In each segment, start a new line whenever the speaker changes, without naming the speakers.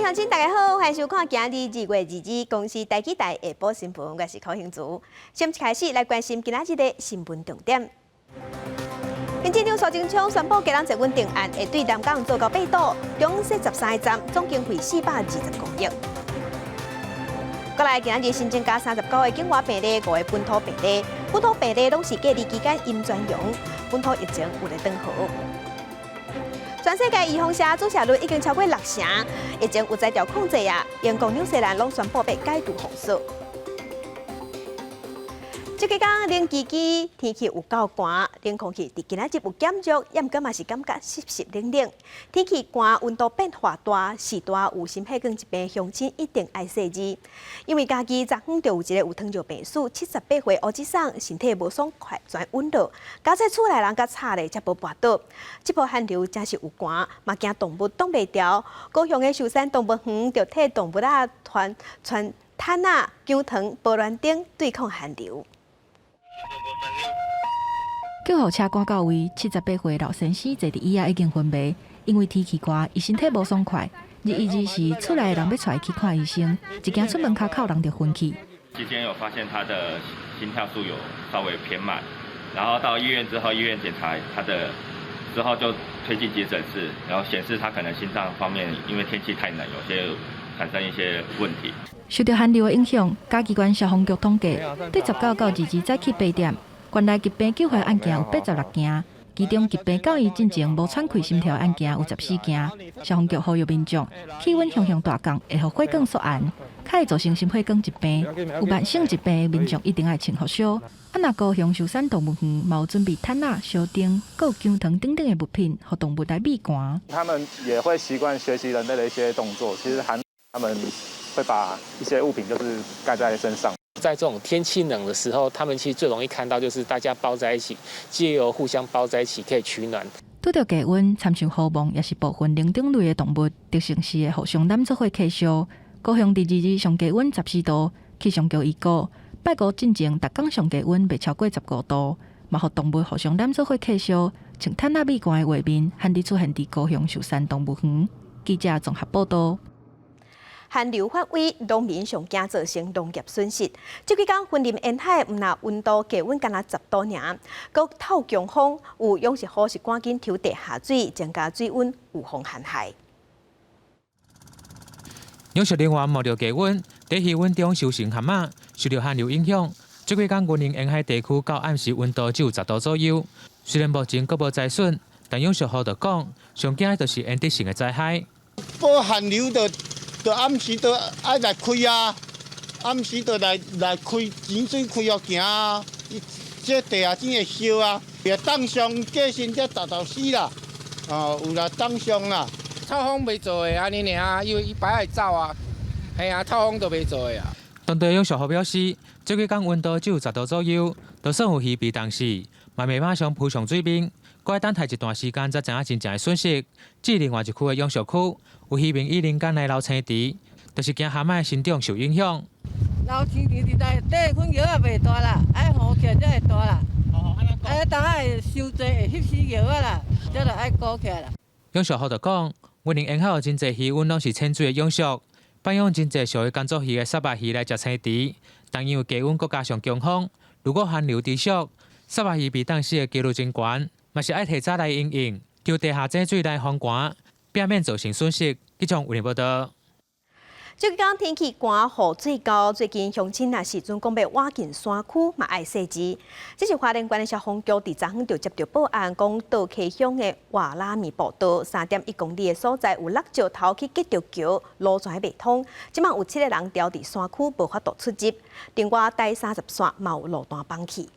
位鄉親，大家好，歡迎收看今日2月22公視台語台下晡新聞，我是柯興竹。先開始來關心今仔日的新聞重點。行政長蘇貞昌宣布基隆捷運定案會對南港做到8堵，中設13個站，總經費425億。過來今日新增加39個境外病例，5個本土病例，本土病例攏是隔離期間陰轉陽，本土疫情有咧轉好。全世界預防射注射率已經超過六成，疫情有才調控制啊！英國、紐西蘭攏宣布欲解除封鎖。這幾工冷吱吱，天氣有夠寒，冷空氣佇今仔日有減弱，猶毋過嘛是感覺濕濕冷冷。天氣寒，溫度變化大，序大有心血管疾病鄉親一定愛細膩。因為嘉義昨昏就有一個有糖尿病史、78歲烏吉桑，身體無爽快，全暈倒，加在厝內人較吵咧，才無跋倒。這波寒流真是有寒，嘛驚動物擋袂牢。高雄的壽山動物園就替動物仔穿穿毯仔、姜糖、保暖燈對抗寒流。
救護車趕到位，78歲老先生坐佇椅仔已經昏迷，因為天氣寒，伊身體無爽快。21時，厝內的人欲帶伊去看醫生，一行出門口口，人就昏去。
期間有發現他的心跳數有稍微偏慢，然後到醫院之後，醫院檢查他的之後就推進急診室，然後顯示他可能心臟方面因為天氣太冷，有些產生一些問題。
受到寒流的影響，嘉義縣消防局統計，對19到22早起8點，縣內疾病救護案件有86件，其中疾病到院進前無喘氣心跳案件有14件。消防局呼籲民眾，氣溫向向大降，會予血管縮絚，較會造成心血管疾病。有慢性疾病的民眾一定愛穿厚衫。啊，若高雄壽山動物園嘛有準備毯仔、燒燈、閣有薑糖等等的物品，予動物來避寒。
他們也會習慣學習人類的一些動作，其實寒他們會把一些物品就是蓋在身上。
在這種天氣冷的時候，他們其實最容易看到就是大家包在一起，借由互相包在一起可以取暖。
拄著低溫，親像河蠓也是部分靈長類的動物，特性是會互相攬做伙咳嗽。高雄佇22上低溫14度，氣象局預估拜五進前，逐工上低溫袂超過15度，嘛予動物互相攬做伙咳嗽，穿毯仔避寒的畫面，罕佇出現佇高雄壽山動物園。記者綜合報道。
寒流發威，農民上驚造成農業損失。這幾工雲林沿海毋但溫度低溫干焦10度爾，閣透強風，有養殖戶是趕緊抽地下水，增加水溫，預防寒害。
養殖人員冒著低溫，佇魚塭中收成蚶仔，受著寒流影響，這幾工雲林沿海地區到暗時溫度只有十度左右。雖然目前閣無災損，但養殖戶就講，上驚就是淹溺性的災害。
報寒流就就暗時就愛來開啊，暗時就來來開井水開予行啊，這地下水會燒啊，也凍傷過身才沓沓死啦，哦，有啦凍傷啦。
透風袂做的按呢爾，因為伊擺會走啊，嘿啊，透風都袂做的啊。
當地養殖戶表示，這幾工溫度只有十度左右，就算有魚被凍死，嘛袂馬上浮上水面，閣愛等待一段時間才知影真正的損失。至另外一區的養殖區，有漁民以人工來撈青池，就是驚蚶仔的生長受影響。
撈青池佇內底粉蟯仔袂大啦，愛浮起來才會大啦。啊，當仔會傷濟會翕死蟯仔啦，才著愛鼓起來啦。
養殖戶就講，雲林沿海有真濟魚塭攏是淺水的養殖，放養真濟屬於乾燥魚的虱目魚來食青池，但因為低溫閣加上強風，如果寒流持續，虱目魚被凍死的幾率真懸，嘛是愛提早來因應，抽地下井水來防寒，避免造成損失。記者為您報道。
這幾工天氣寒，雨水高，最近鄉親若時陣講欲倚近山區，嘛愛細膩。這是花蓮縣的消防局佇昨昏就接到報案，講道溪鄉的瓦拉米步道3.1公里的所在有落石頭去隔著橋，路全袂通。這馬有七個人牢佇山區，無法度出入。另外，台30線嘛有路段崩去。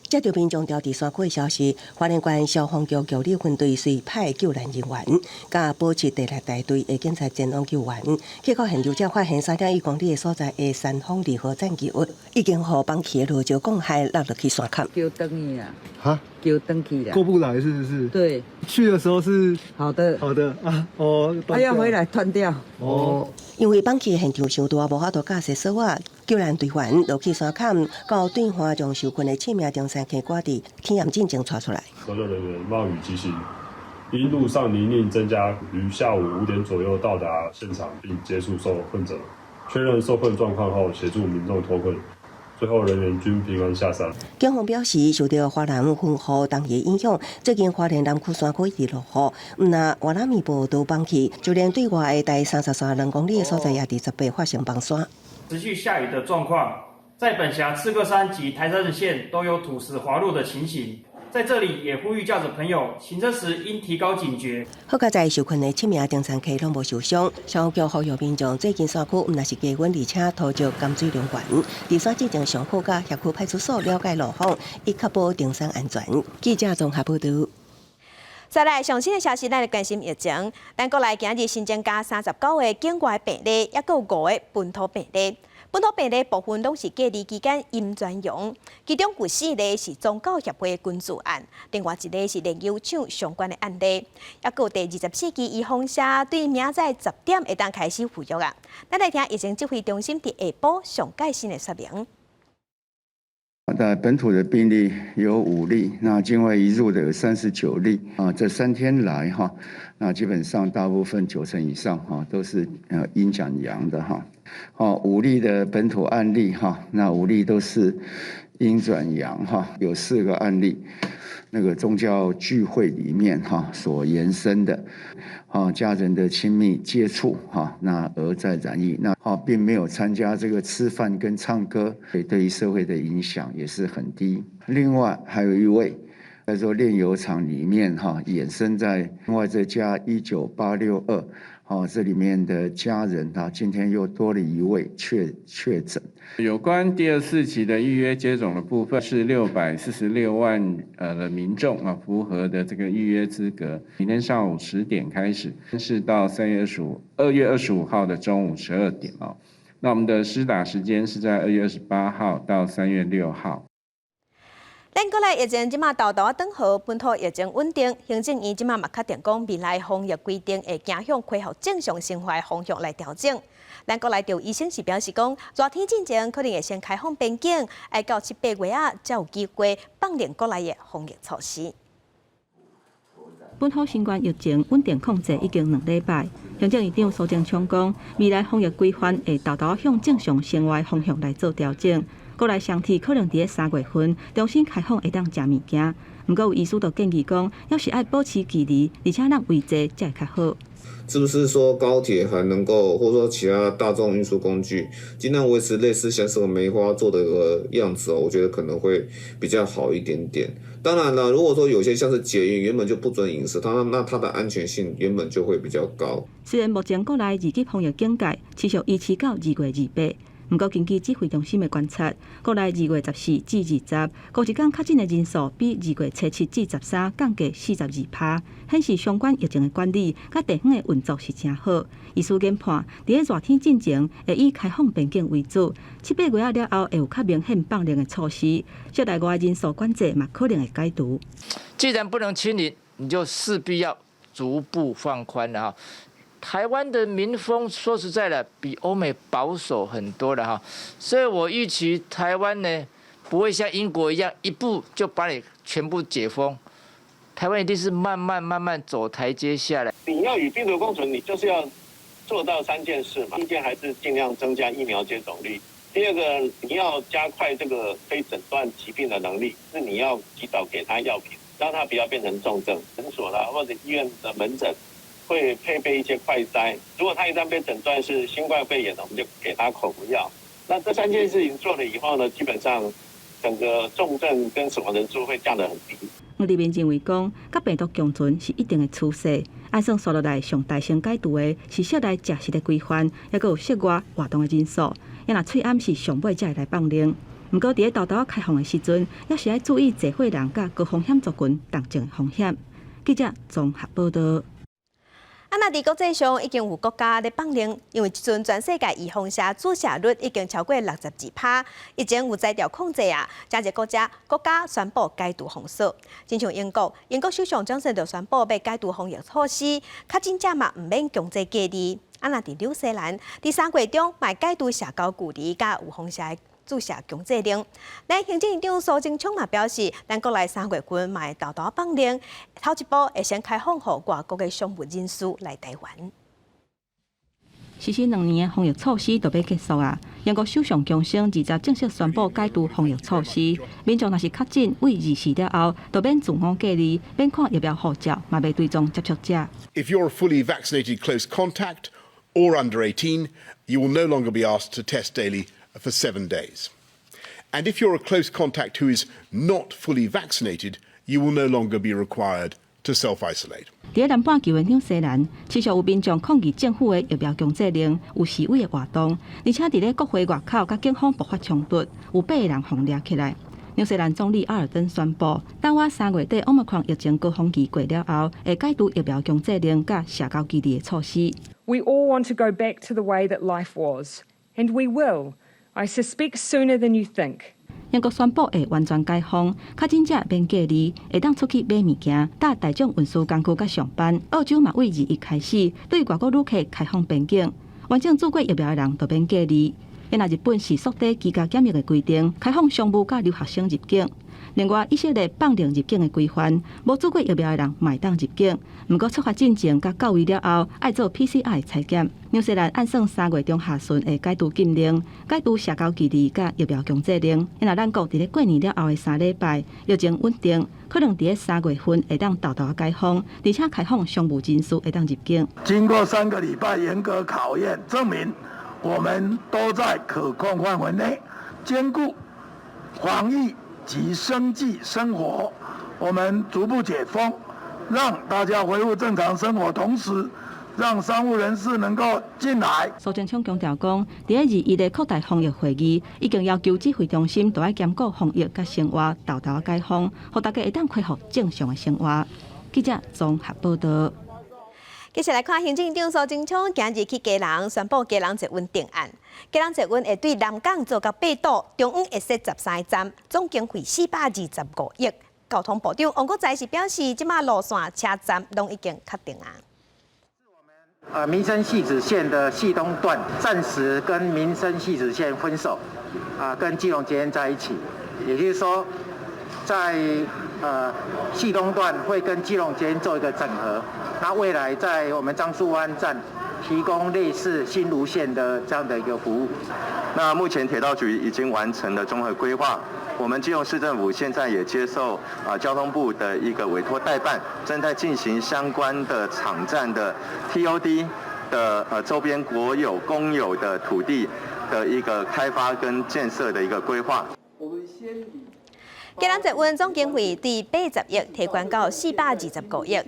接著民眾牢佇山區的消息，花蓮縣消防局玉里分隊隨派救難人員，佮保持第六大隊的警察前往救援。結果現場才發現3.1公里的所在的山峰二號棧橋已經予崩去的落石降害落落去山崁。
橋斷去啦！
哈？
橋斷去啦！
過不來是不是？
對。
去的時候是
好的，
好的啊，哦。
啊，要回來斷掉。
哦。
因為崩去的現場傷大，無法度架設索仔，救難隊員落去山崁，到對岸將受困的七名登山客掛佇天閤進前帶出來。
工作人員冒雨急行，因路上泥濘增加，於下午5點左右到達現場並接觸受困者，確認受困狀況後，協助民眾脫困，最後人員均平安下山。
警方表示，受著華南雲雨東移影響，最近花蓮南區山區一直落雨，毋但外來米埔都崩去，就連對外的台三十三2公里的所在也佇18發生崩山。
持續下雨的狀況，在本轄赤閣山及台三十線都有土石滑落的情形。在這裡也呼籲駕駛朋友行車時應提高警覺。
好佳哉受困的七名登山客攏無受傷。消防局呼籲民眾最近山區毋但是低溫，而且土石含水量懸，佇山進前上好佮轄區派出所了解路況，以確保登山安全。記者綜合報導。
再來上新的消息，咱來關心疫情。咱國內今日新增加39個境外病例，抑閣有五個本土病例。本土病例部分攏是隔離期間陰轉陽，其中有四例是宗教協會群聚案，另外一例是煉油廠相關的案例。抑閣有第24期預防射對明仔載10點會當開始預約啊！咱來聽疫情指揮中心佇下晡上蓋新的說明。
在本土的病例有5例，那境外移入的有39例啊。這3天來哈，那基本上大部分9成以上哈都是陰轉陽的哈。好，五例的本土案例哈，那五例都是陰轉陽哈，有四個案例，那個宗教聚會裡面哈所延伸的，啊家人的親密接觸哈，那而在染疫，那啊並沒有參加這個吃飯跟唱歌，對於社會的影響也是很低。另外還有一位在說煉油廠裡面哈衍生在另外這家19862。哦，這裡面的家人啊，今天又多了一位確診。
有關第二四期的預約接種的部分是646萬的民眾啊符合的這個預約資格。明天上午10點開始，是到2月25號的中午12點哦。那我們的施打時間是在2月28號到3月6號。
咱國內疫情這馬沓沓轉好，本土疫情穩定，行政院這馬嘛確定講，未來防疫規定會走向恢復正常生活的方向來調整。咱國內著醫生是表示講，熱天進前可能會先開放邊境，愛到七八月仔才有機會放寬國內的防疫措施。
本土新冠疫情穩定控制已經2禮拜，行政院長蘇貞昌講，未來防疫規範會沓沓向正常生活方向來做調整。國內雙鐵可能佇3月份重新開放會當食物件，毋過有醫師就建議講，猶是愛保持距離，而且讓位置才會較好。
是不是說高鐵還能夠，或者說其他大眾運輸工具，盡量維持類似像這個梅花座的個樣子哦？我覺得可能會比較好一點點。當然了，如果說有些像是捷運原本就不准飲食，它那它的安全性原本就會比較高。
雖然目前國內二級防疫警戒持續維持到2月28。毋過，根據指揮中心的觀察，國內2月14至20，隔一工確診的人數比2月初7至13降低42%，顯示相關疫情的管理佮地方的運作是誠好。醫師研判，佇咧熱天進前會以開放邊境為主，七八月了後會有較明顯放寬的措施，室內外人數管制嘛可能會解除。
既然不能清零，你就勢必要逐步放寬了哈。台灣的民風說實在的，比歐美保守很多的哈，所以我預期台灣呢不會像英國一樣一步就把你全部解封，台灣一定是慢慢慢慢走台階下來。
你要與病毒共存，你就是要做到三件事嘛。第一件還是盡量增加疫苗接種率，第二個你要加快這個可以診斷疾病的能力，是你要及早給他藥品，讓他不要變成重症。診所啦或者醫院的門診會配備一些快篩，如果他一旦被診斷是新冠肺炎的，我們就給他口服藥。那這三件事情做了以後呢，基本上整個重症跟死亡人數會降得很低。
黃立民認為講，佮病毒共存是一定的趨勢。按算紲落來上大先解除的是室內食食的規範，抑閣有室外活動的人數。抑若喙罨是上尾才會來放寬。毋過，佇咧沓沓開放的時陣，猶是愛注意濟歲人佮高風險族群重症的風險。記者綜合報導。
啊，若佇國際上已經有國家咧放寬，因為這陣全世界預防射注射率已經超過62%，疫情有才調控制啊，誠濟國家宣布解除封鎖。親像英國，英國首相強生就宣布欲解除防疫措施，確診者嘛毋免強制隔離。啊，若佇紐西蘭，佇3月中嘛解除社交距離佮預防射注射強制令。咱行政院長蘇貞昌嘛表示，咱國內三月份嘛會沓沓放令，頭一步會先開放予外國的商務人士來台灣。
實施2年的防疫措施就欲結束啊！英國首相強生20正式宣布解除防疫措施，民眾若是確診，對24了後，就免自我隔離，免看疫苗護照，嘛袂追蹤接觸者。
If you're a fully vaccinated close contact or under 18, you will no longer be asked to test daily for 7 days. And if you're a close contact who is not fully vaccinated, you will no longer be required to self-isolate.
佇咧南半球的紐西蘭，持續有民眾抗議政府的疫苗強制令，有示威的活動，而且佇咧國會外口佮警方爆發衝突，有八個人予掠起來。紐西蘭總理阿爾登宣布，等倚3月底奧密克戎疫情高峰期過了後，會解除疫苗強制令佮社交距離的措施。
We all want to go back to the way that life was, and we will. I suspect sooner than you think.
英國宣布會完全解封，確診者免隔離，會當出去買物件、搭大眾運輸工具佮上班。澳洲嘛，對21開始對外國旅客開放邊境，完整注過疫苗的人就免隔離。若日本是縮短居家檢疫的規定，開放商務佮留學生入境。另外，以色列放寬入境的規範，無注過疫苗的人嘛會當入境。毋過出發進前佮到位了後，愛做 PCR 採檢。紐西蘭按算3月中下旬會解除禁令，解除社交距離佮疫苗強制令。若咱國佇咧過年了後的3禮拜，疫情穩定，可能佇咧3月份會當沓沓解封，而且開放商務人士會當入境。
經過3個禮拜嚴格考驗，證明我們都在可控範圍內，兼顧防疫及生計生活，我們逐步解封，讓大家恢復正常生活，同時讓商務人士能夠進來。
蘇貞昌強調講，佇咧21的擴大防疫會議，已經要求指揮中心都愛兼顧防疫佮生活，沓沓解封，予大家會當恢復正常的生活。記者綜合報道。
繼續來看行政院長蘇貞昌今日去基隆宣布基隆捷運定案。基隆捷運會對南港做到八堵，中央會設13個站，總經費425億。交通部長王國材是表示，這馬路線、車站攏已經確定啊。
民生汐止線的汐東段暫時跟民生汐止線分手，啊，跟基隆捷運在一起，也就是說，在汐東段會跟基隆捷運做一個整合。那未來在我們樟樹灣站提供類似新蘆線的這樣的一個服務。
那目前鐵道局已經完成了綜合規劃，我們基隆市政府現在也接受交通部的一個委託代辦，正在進行相關的場站的 TOD 的周邊國有公有的土地的一個開發跟建設的一個規劃。
基隆捷運總經費對80億提懸到425億，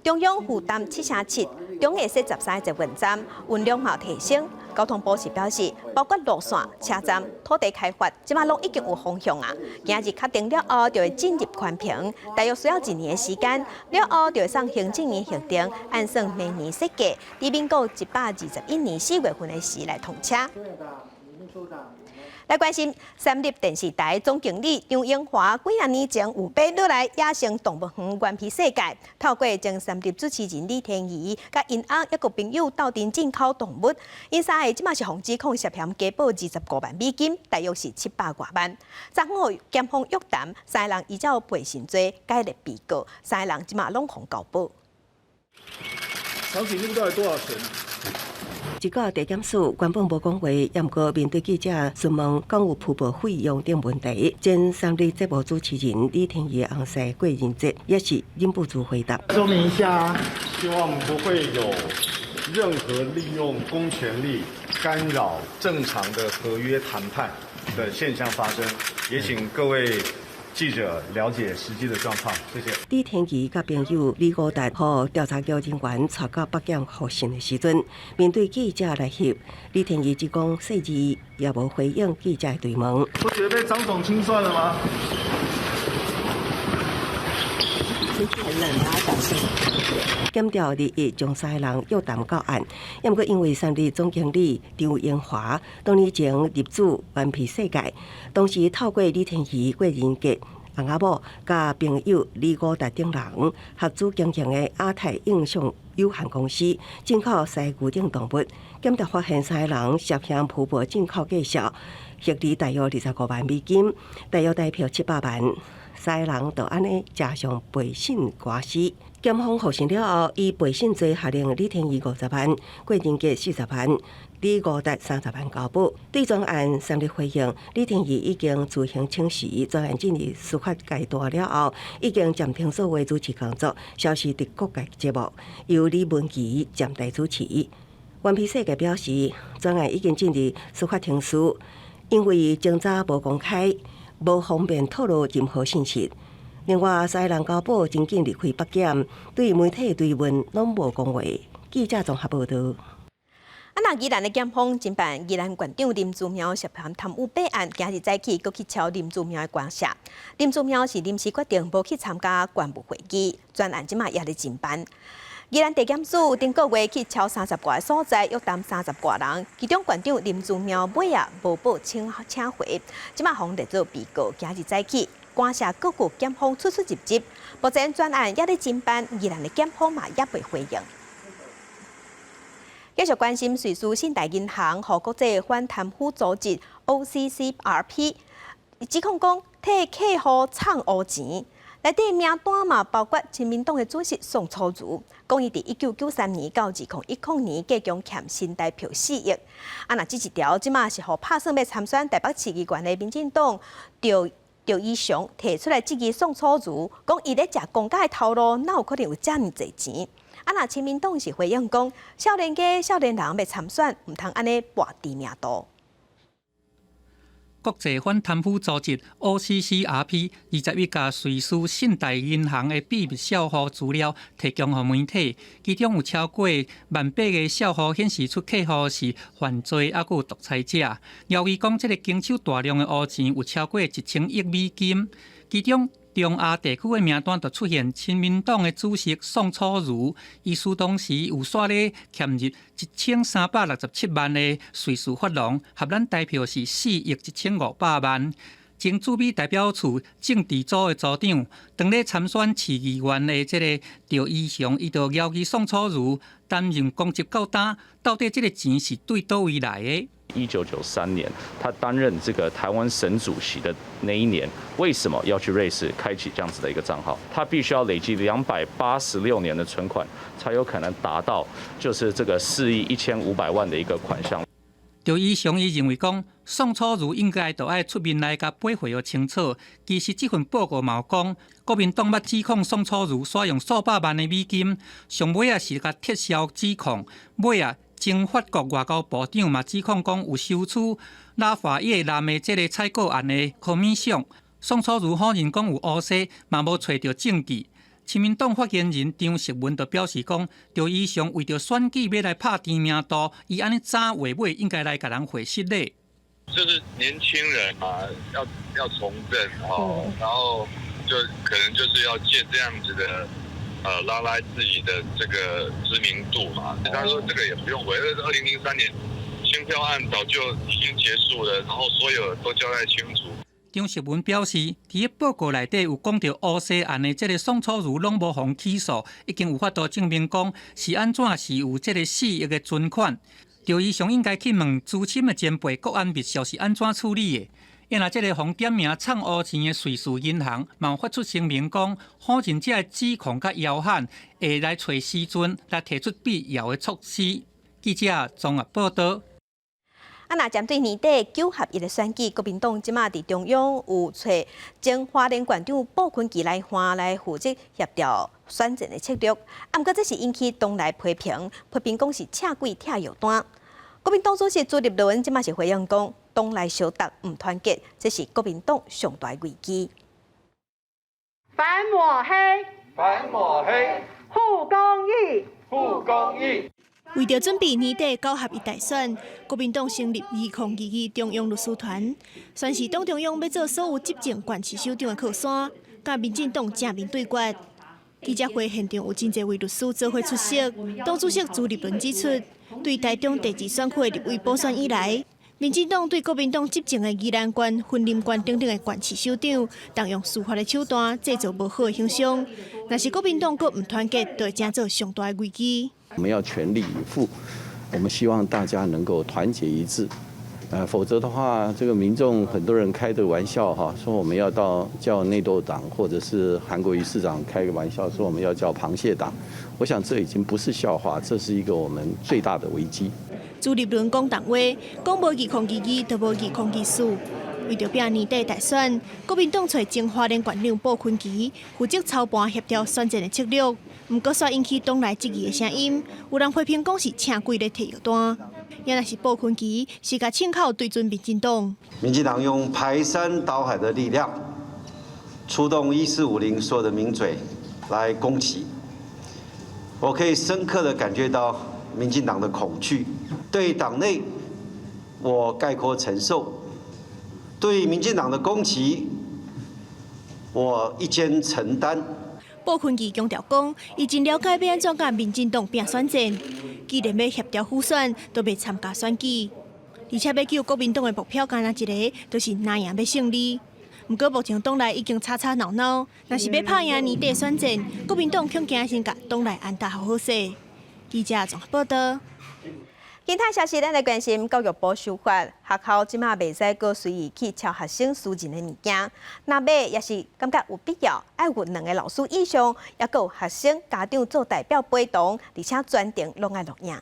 中央負擔7成7，中央設13個捷運站，運量嘛提升。交通部是表示，包括路線、車站、土地開發，這馬攏已經有方向啊。今日確定了後，就會進入環評，大約需要一年的時間。了後就會送行政院核定，按算明年設計，佇民國121年4月份的時來通車。來關心三立電視台總經理張榮華幾若年前有爬落來野生動物園頑皮世界，透過前三立主持人李天儀佮𪜶翁抑閣朋友鬥陣進口動物，𪜶三个這馬是予指控涉嫌加報25萬美金，大約是700外萬。昨昏予檢方約談，三個人依照背信罪解列被告，三個人這馬攏予交保。
長頸鹿到底多少錢？
這個地檢署原本無講話，也毋過面對記者詢問講有鋪報費用等問題，前三立節目主持人李天儀的翁婿郭仁哲也是忍不住回答。
說明一下，希望不會有任何利用公權力干擾正常的合約談判的現象發生，也請各位記者了解實際的狀況，謝謝。
李天儀佮朋友李國達予調查局人員帶到北檢予訊的時陣，面對記者來翕，李天儀只講細字，也無回應記者的追問。
不覺得被張總清算了嗎？
天氣很冷啊，小心。檢調日日將三個人約談到案，也毋過因為三立總經理張榮華多年前入主頑皮世界，當時透過李天儀、郭仁傑翁仔某佮朋友李五達等人合資經營的亞太印象有限公司進口犀牛等動物，檢查發現三個人涉嫌虛報進口價數，獲利大約25萬美金，大約台票700萬。三個人就按呢加上背信官司。檢方複審了後，以背信罪下令李天一50萬，郭仁傑40萬，李五達30萬交保。對全案三日回應，李天一已經自行請辭，全案進入司法階段了後，已經暫停所有主持工作，消失佇國界節目，由李文琪暫代主持。頑皮世界表示，全案已經進入司法程序，因為偵查無公開，無方便透露任何信息。另外，三个人交保真緊離開北檢，對媒體追問攏無講話。記者綜合報導。
啊，那宜蘭的檢方偵辦宜蘭縣長林姿妙涉嫌貪污弊案，今日早起閣去敲林姿妙的官舍。林姿妙是臨時決定無去參加縣務會議，專案這馬也咧偵辦。宜蘭地檢署頂個月去敲30外個所在，約談30外人，其中縣長林姿妙尾仔無報請請回，這馬予列做被告。今日早起，官舍閣有檢方出出入入，目前專案也咧偵辦，宜蘭的檢方嘛猶未回應。繼續關心瑞士信貸銀行予國際反貪腐組織 OCCRP 指控講替客戶藏烏錢，內底名單嘛包括親民黨的主席宋楚瑜，講伊佇1993年到2010年計共欠新台票4億。啊，若這一條這馬是予拍算欲參選台北市議員的民進黨趙趙怡翔提出來質疑宋楚瑜，講伊咧食公家的頭路，哪有可能有遮爾濟錢？啊！若親民黨是回應講，少年家少年人欲參選，毋通按呢跋知名度。
國際反貪腐組織 OCCRP 21共瑞士信貸銀行的秘密帳戶資料提供予媒體，其中有超過18,000個帳戶顯示出客戶是犯罪猶閣有獨裁者。懷疑講這个經手大量的烏錢有超過1000億美金，其中中亞地區的名單就出現親民黨的主席宋楚瑜，伊說當時有煞咧欠入1367萬的瑞士法郎，合咱台票是4億1500萬。前駐美代表處政治組的組長，當咧參選市議員的這个趙怡翔，伊就要求宋楚瑜擔任公職到今，到底這个錢是對佗位來的？
1993年，他擔任這個台灣省主席的那一年，為什麼要去瑞士開啟這樣子的一個賬號？他必須要累積286年的存款，才有可能達到就是這個4億1500萬的一個款項。
趙怡翔伊認為講，宋楚瑜應該都愛出面來共掰回清楚。其實這份報告嘛有講，國民黨捌指控宋楚瑜使用數百萬的美金，上尾仔是共撤銷指控，尾仔。前法國外交部長嘛指控講有收取拉法葉藍的這个採購案的 commission，宋楚瑜否認講有烏紗，嘛無揣著證據。親民黨發言人張淑文就表示講，趙怡翔為著選舉欲來拍知名度，伊按呢早話尾應該來共人回釋咧。
就是年輕人嘛，要從政哦，然後就可能就是要借這樣子的，拉拉自己的這個知名度嘛。他說這個也不用回，2003年興票案早就已經結束了，然後所有都交代清楚。
張淑文表示，佇個報告內底有講著烏紗案的這个宋楚瑜攏無予起訴，已經有法度證明講是按怎是有這個4億的存款。趙怡翔應該去問資深的前輩國安秘書是按怎處理的。因為這个予點名藏烏錢的瑞士銀行，嘛有發出聲明講，否認這个指控佮謠喊，會來揣時陣來提出必要的措施。記者綜合報導。
啊，若針對年底九合一的選舉，國民黨這馬佇中央有揣前花蓮縣長傅崐萁來換來負責協調選戰的策略。啊，毋過這是引起黨內批評，批評講是請鬼拆藥單。國民黨主席朱立倫這馬是回應講，黨內相鬥毋團結，這是國民黨上大危機。
反抹黑，
反抹黑，
護公益，
護公益。
為著準備年底九合一大選，國民黨成立2022中央律師團，宣示黨中央欲做所有執政縣市首長的靠山，佮民進黨正面對決。記者會現場有真濟位律師做伙出席，黨主席朱立倫指出，對台中第二選區的立委補選以來，民進黨對國民黨執政的宜蘭縣、雲林縣等等的縣市首長，動用司法的手段，製造無好的形象。若是國民黨閣毋團結，就會成做上大的危機。
我們要全力以赴，我們希望大家能夠團結一致，否則的話，這個民眾很多人開的玩笑哈，說我們要到叫內鬥黨，或者是韓國瑜市長開個玩笑，說我們要叫螃蟹黨。我想這已經不是笑話，這是一個我們最大的危機。
朱立倫講重話，講無2022就無2024。為著拼年底大選，國民黨揣前花蓮縣長傅崐萁負責操盤協調選戰的策略，毋過煞引起黨內質疑的聲音。有人批評講是請鬼咧提藥單，猶若是傅崐萁是共槍口對準民進黨。
民進黨用排山倒海的力量，出動1450所有的名嘴來攻擊，我可以深刻的感覺到民進黨的恐懼。對黨內，我概括承受；對民進黨的攻擊，我一肩承擔。
傅崐萁強調講，伊真了解欲按怎佮民進黨拼選戰，既然欲協調輔選，就袂參加選舉，而且欲救國民黨的目標，干焦一个，就是若贏欲勝利。毋過目前黨內已經吵吵鬧鬧，若是欲拍贏年底選戰，國民黨恐驚先共黨內安搭好好勢。記者綜合報道。
其他消息，咱來關心教育部修法，學校這馬袂使閣隨意去抄學生私人的物件，若買也是感覺有必要，愛有兩个老師以上，猶閣有學生家長做代表陪同，而且全程攏愛錄影。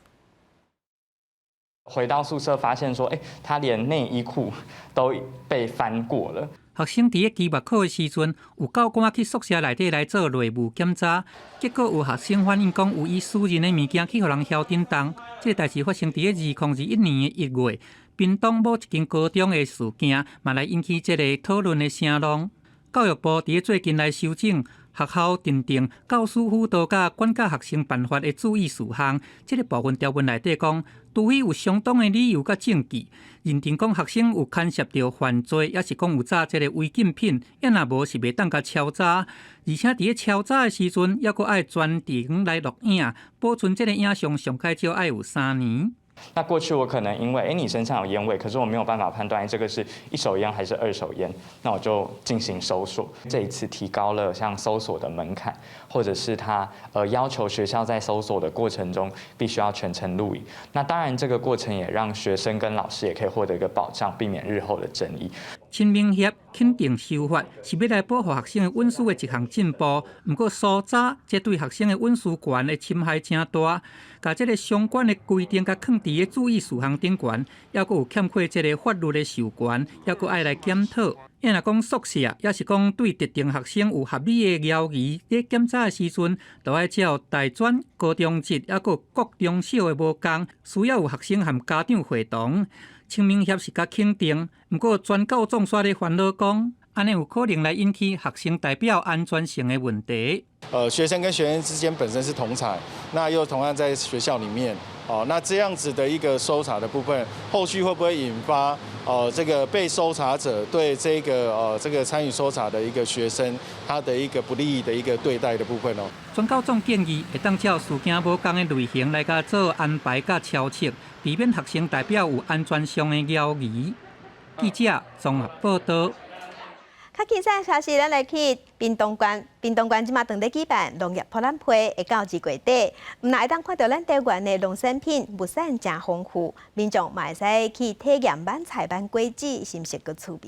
回到宿舍發現說，他連內衣褲都被翻過了。
學生佇咧期末考的時陣，有教官去宿舍內底來做內務檢查，結果有學生反映講有伊私人的物件去予人敲震動。這个代誌發生佇咧2021年的1月，屏東某一間高中的事件，嘛來引起這个討論的聲浪。教育部佇咧最近來修正學校訂定教師輔導佮管教學生辦法的注意事項，這个部分條文內底講，除非有相當的理由佮證據，認定講學生有牽涉著犯罪，抑是講有詐這个違禁品，抑若無是袂當共抄查。而且佇咧抄查的時陣，猶閣愛全程來錄影，保存這个影像上較少愛有3年。
那過去我可能因為你身上有菸味，可是我沒有辦法判斷這個是一手菸還是二手菸，那我就進行搜索。這一次提高了像搜索的門檻，或者是他要求學校在搜索的過程中必須要全程錄影。那當然這個過程也讓學生跟老師也可以獲得一個保障，避免日後的爭議。
陳明協肯定修法是欲來保護學生的隱私的一項進步，毋過搜查這對學生的隱私權的侵害誠大，共這个相關的規定共囥佇咧注意事項頂懸，猶閣有欠缺這个法律的授權，猶閣愛來檢討。抑若講宿舍，抑是講對特定學生有合理的懷疑，咧檢查的時陣，就愛照大專、高中職，猶閣國中小的無仝，需要有學生和家長會同。陳明協是較肯定，毋過全教總煞咧煩惱講，按呢有可能來引起學生代表安全性的問題。
學生跟學生之間本身是同儕，那又同樣在學校裡面，哦，那這樣子的一個搜查的部分，後續會不會引發這個被搜查者對這個參與搜查的一個學生，他的一個不利的一個對待的部分哦？
全教總建議會當照事件無仝的類型來共做安排佮抄冊，避免學生代表有安全上的懷疑。記者綜合報道。
較輕鬆消息，咱來去屏東縣。屏東縣這馬正咧舉辦農業博覽會，會到2月底。毋但會當看著咱台灣的農產品物產誠豐富，民眾嘛會使去體驗挽菜、挽果子，是毋是閣趣味？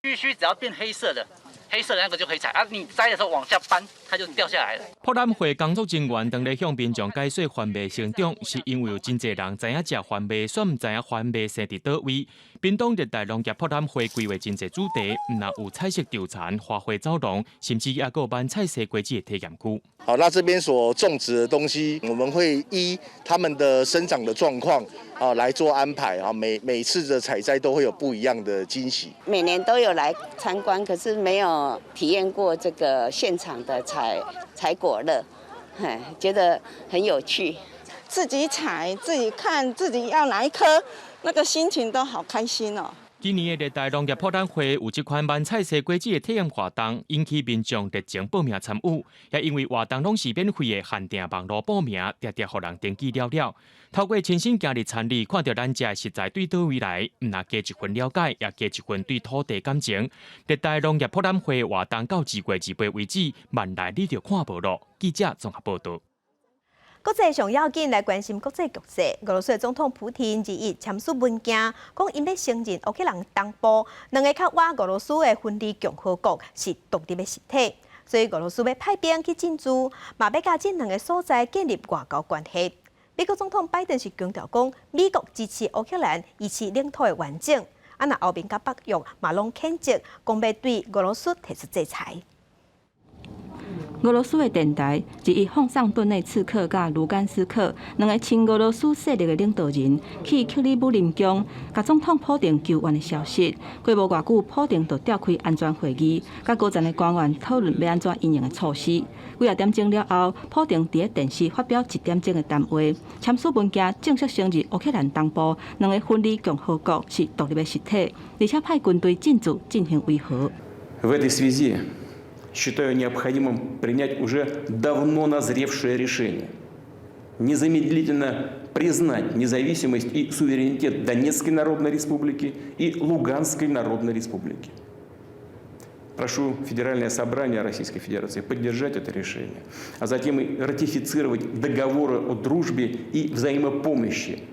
必須只要變黑色的，黑色的那個就可以採啊！你摘的時候往下扳，它就掉下來了。
博覽會工作人員當咧向民眾解說番麥生長，是因為有真濟人知影食番麥，卻毋知影番麥生佇佗位。屏東熱帶農業博覽會規劃真濟主題，毋但有彩色稻田、花卉走廊，甚至猶閣有挽菜西瓜子的體驗區。
好，那這邊所種植的東西，我們會依他們的生長的狀況啊來做安排啊。每次的採摘都會有不一樣的驚喜。
每年都有來參觀，可是沒有體驗過這個現場的採果樂，嘿，覺得很有趣。
自己採，自己看，自己要哪一顆，那個心情都好開心哦。
今年的熱帶農業博覽會有這款萬彩西瓜子的體驗活動，引起民眾熱情報名參與。也因為活動攏是免費的，限定網路報名，定定予人登記了了。透過親身行入田裡，看著咱食的食材對佗位來，毋但加一份了解，也加一份對土地感情。熱帶農業博覽會活動到2月28為止，慢來你就看無囉。記者綜合報導。
國際上要緊來關心國際局勢。俄羅斯的總統普廷日簽署文件，講𪜶欲承認烏克蘭東部兩个較倚俄羅斯的分離共和國是獨立的實體，所以俄羅斯欲派兵去進駐，嘛欲佮這兩个所在建立外交關係。美國總統拜登是強調講，美國支持烏克蘭維持領土的完整。啊，若歐盟佮北約嘛攏譴責，講欲對俄羅斯提出制裁。
俄羅斯的電台日日放送頓內茨克佮盧甘斯克兩个親俄羅斯勢力的領導人去克里姆林宮，共總統普丁求援的消息。過無偌久，普丁就召開安全會議，佮高層的官員討論欲按怎因應的措施。幾仔點鐘了後，普丁佇咧電視發表一點鐘的談話，簽署文件正式承認烏克蘭東部兩个分離共和國是獨立的實體，而且派軍隊進駐進行維和。
Считаю необходимым принять уже давно назревшее решение. Незамедлительно признать независимость и суверенитет Донецкой Народной Республики и Луганской Народной Республики. Прошу Федеральное собрание Российской Федерации поддержать это решение, а затем и ратифицировать договоры о дружбе и взаимопомощи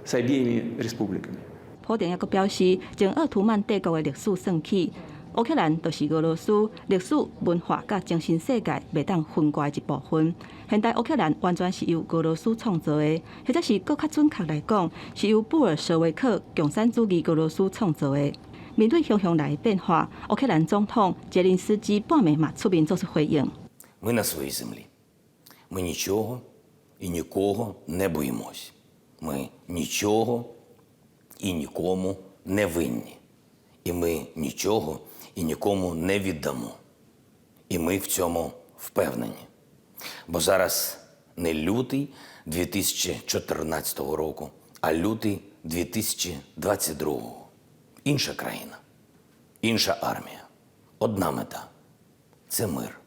с обеими республиками.
普丁猶閣表示，從鄂圖曼帝國的歷史算起，烏克蘭就是俄羅斯歷史文化佮精神世界袂當分割的一部分。現代烏克蘭完全是由俄羅斯創造的，或者是閣較準確來講，是由布爾什維克共產主義俄羅斯創造的。面對洶洶來的變化，烏克蘭總統澤連斯基半暝嘛出面做出回應。
Ми на своїй землі. Ми нічого і нікого не боїмось. Ми нічого і нікому не винні. І ми нічого і нікому не віддамо. І ми в цьому впевнені. Бо зараз не лютий 2014 року, а лютий 2022. Інша країна, інша армія, одна мета – це мир.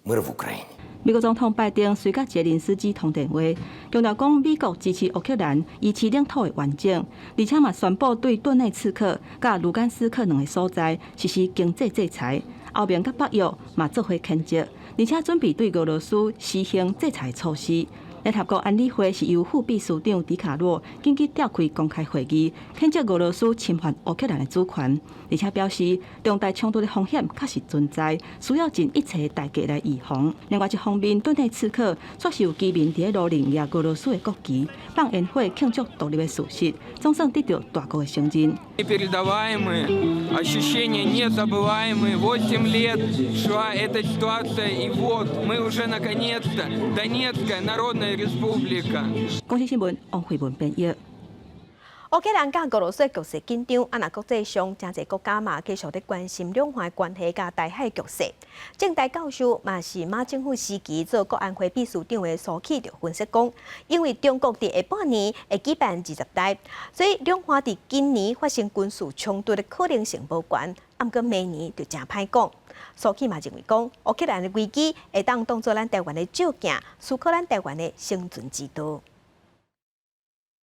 Мир в Україні.
美國總統拜登隨佮澤連斯基通電話，強調講美國支持烏克蘭維持領土的完整，而且嘛宣布對頓內茨克佮盧甘斯克兩个所在實施經濟制裁。歐盟佮北約嘛做伙譴責，而且準備對俄羅斯施行制裁措施。聯合國安理會是由副秘書長迪卡洛緊急召開公開會議，譴責俄羅斯侵犯烏克蘭的主權，而且表示重大衝突的風險確實存在，需要盡一切代價來預防。另外一方面，頓內茨克煞是有居民佇咧路頂舉俄羅斯的國旗，放煙火慶祝獨立的事實，總算得著大國的承認。
Непередаваемые ощущения, незабываемые. 8 лет шла эта ситуация, и вот мы уже наконец-то Донецкая Народная Республика.
公視新聞王慧文編譯。
烏克蘭佮俄羅斯局勢緊張，啊，若國際上誠濟國家嘛繼續咧關心兩岸關係佮台海局勢。政大教授嘛是馬政府時期做國安會秘書長的蘇起就分析講，因為中國佇下半年會舉辦二十大，所以兩岸佇今年發生軍事衝突的可能性無懸，啊，毋過明年就誠歹講。蘇起嘛認為講，烏克蘭的危機會當當做咱台灣的照鏡，思考咱台灣的生存之道。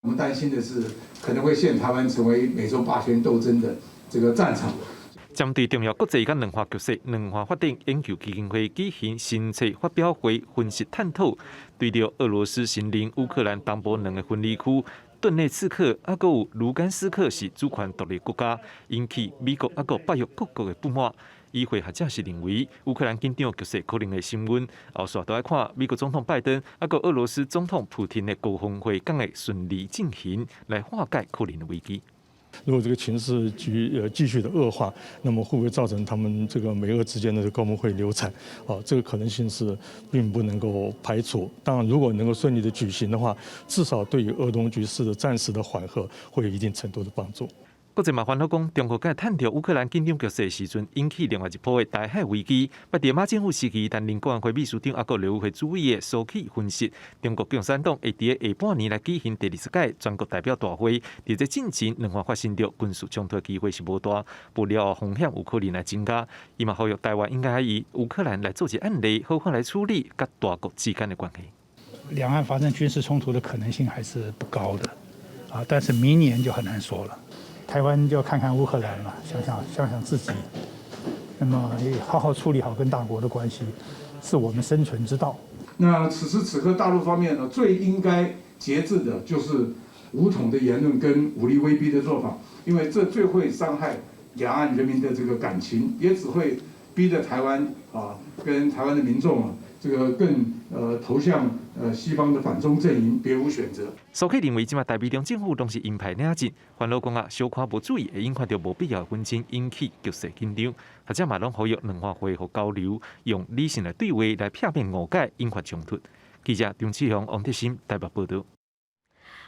我們擔心的是，可能會陷台灣成為美洲霸權鬥爭的這個戰場。
針對重要國際佮兩岸局勢，兩岸發展研究基金會舉行新冊發表會，分析探討，對著俄羅斯承認烏克蘭東部兩个分離區頓內茨克，猶閣有盧甘斯克是主權獨立國家，引起美國猶閣北約各國的不滿。與會學者是認為，烏克蘭緊張局勢可能會升溫，後續都愛看美國總統拜登，猶閣俄羅斯總統普丁的高峰會敢會順利進行，來化解可能的危機。
如果這個情勢繼續的惡化，那麼會不會造成他們這個美俄之間的高峰會流產？哦，這個可能性是並不能夠排除。當然，如果能夠順利的舉行的話，至少對於俄東局勢的暫時的緩和會有一定程度的幫助。
國際嘛煩惱講，中國佮趁著烏克蘭緊張局勢時陣，引起另外一波的台海危機。捌佇馬政府時期擔任國安會秘書長，抑閣陸委會主委的蘇起分析，中國共產黨會佇下半年來舉行第20屆全國代表大會，佇這進前兩岸發生著軍事衝突機會是無大，不料風險有可能來增加。伊嘛呼籲台灣應該以烏克蘭來做一個案例，好好來處理佮大國之間的關係。
兩岸發生軍事衝突的可能性還是不高的，啊，但是明年就很難說了。台灣就要看看烏克蘭了，想想想想自己，那麼好好處理好跟大國的關係，是我們生存之道。
那此時此刻，大陸方面呢，最應該節制的就是武統的言論跟武力威逼的做法，因為這最會傷害兩岸人民的這個感情，也只會逼着台灣啊，跟台灣的民眾啊，這個更投向西方的反中陣營，別無選擇。
蘇起認為，這馬台美中政府攏是鷹派領進，煩惱講啊，小可無注意會引發著無必要的紛爭，引起局勢緊張。學者嘛攏呼籲兩岸恢復交流，用理性的對話來避免誤解，引發衝突。記者張志雄、王德新台北報導。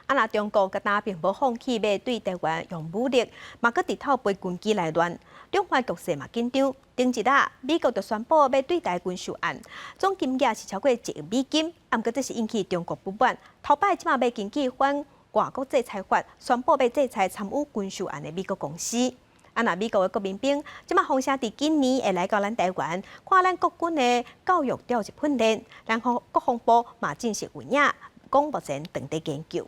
啊，若中國閣焦並無放棄欲對台灣用武力，嘛閣直透飛軍機來亂，兩岸局勢嘛緊張。頂一日，美國就宣布欲對台軍售案，總金額是超過1億美金，啊，毋過這是引起中國不滿。頭擺這馬欲根據反外國制裁法，宣布欲制裁參與軍售案的美國公司。啊，若美國的國民兵這馬風聲佇今年會來到咱台灣，看咱國軍的教育調集訓練，然後國防部嘛正式有影，講目前正佇研究。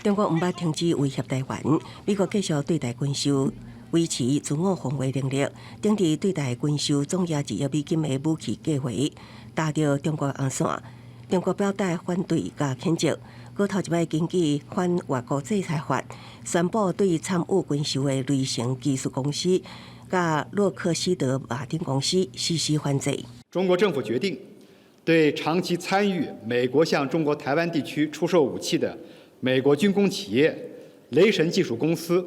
中國毋捌停止威脅台灣，美國繼續對台軍售，維持自我防衛能力。頂日對台軍售總額2億美金的武器計劃，踏著中國紅線。中國表態反對佮譴責，閣頭一擺根據反外國制裁法，宣布對參與軍售的雷神技術公司佮洛克希德馬丁公司實施反制。
中國政府決定對長期參與美國向中國台灣地區出售武器的美國軍工企業雷神技術公司